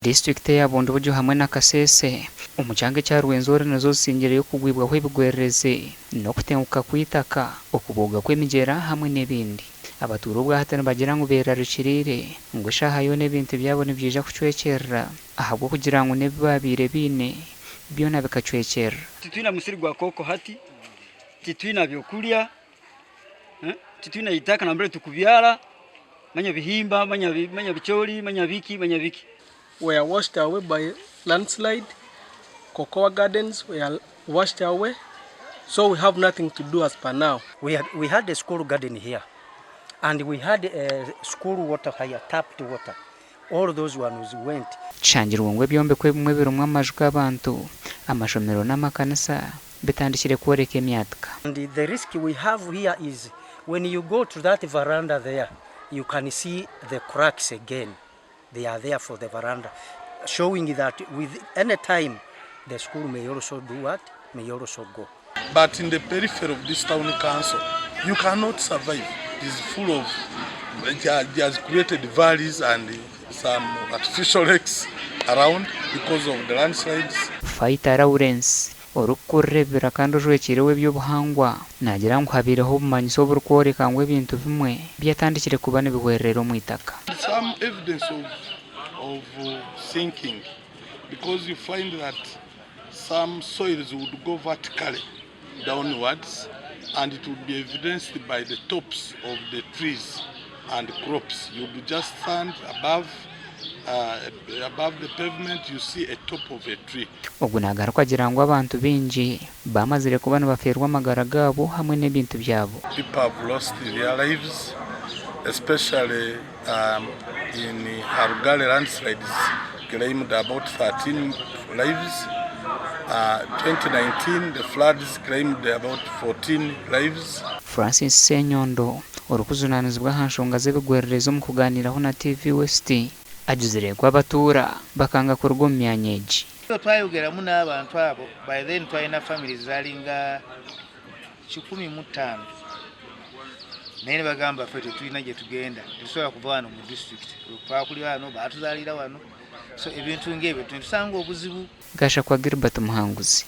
Disiturikiti eya Bundibugyo hamwe na Kasese omu kyanga ekya Rwenzori nizo zisingireyo kugwibwaho ebigwererezi n'okutenguka kw'eitaka, okubooga kw'emigyera hamwe n'ebindi. Abatuura obwahati nibagira ngu berarikiriire ngu eshaaha yoona ebintu byabo nibyija kucwekyerera ahabw'okugira ngu n'ebi baabaire baine byona bikacwekyerera. Titwina musiri gwa kooko hati, titwina byokurya, titwina itaka nambere tukubyara, manya bihimba, manya bicoori, manya biki, manya biki. Were washed away by landslide, cocoa gardens were washed away, so we have nothing to do as per now. We had, we had a school garden here and we had a school water here, tapped water. All those ones went. Kishangirwe ngu ebyombeko ebimwe ebirimu amaju g'abantu, amashomero n'amakanisa bitandikire kworeka emyatika. And the risk we have here is when you go to that veranda there, you can see the cracks again. They are there for the veranda, showing that with any time the school may also do what? May also go. But in the periphery of this town council, you cannot survive. It is full of, it has created valleys and some artificial lakes around because of the landslides. Faita Lawrence, orikukurira ebibira kandi ojwekiire ow'eby'obuhangwa, naagira ngu habaireho obumanyiso oburikworeka ngu ebintu bimwe byatandikire kuba nibihwererera omu itaka. Some evidence of, of sinking because you find that some soils would go vertically downwards and it would be evidenced by the tops of the trees and crops. You would just stand above above the pavement you see a top of a tree. Ogu nagaruka agira ngu abantu baingi bamazire kuba nibafeerwa amagara gaabo hamwe n'ebintu byabo. People have lost their lives especially um, in Harugale landslides claimed about 13 lives. 2019 the floods claimed about 14 lives. Francis Ssenyondo, orikujunaanizibwa aha nshonga z'ebigwererezi omu kugaaniiraho na TV West, agizire ngu abatuura bakanga kuruga omu myanya egi. Twayogeramu n'abantu abo, by then twalina families zalinga 105, naye ne bagamba, "Ffe tetulina gye tugenda, tetusobola kuva wano mu district, twakulira wano, batuzaalira wano." So ebintu ng'ebyo netusanga obuzibu. Gashakwa Gilbert Muhanguzi.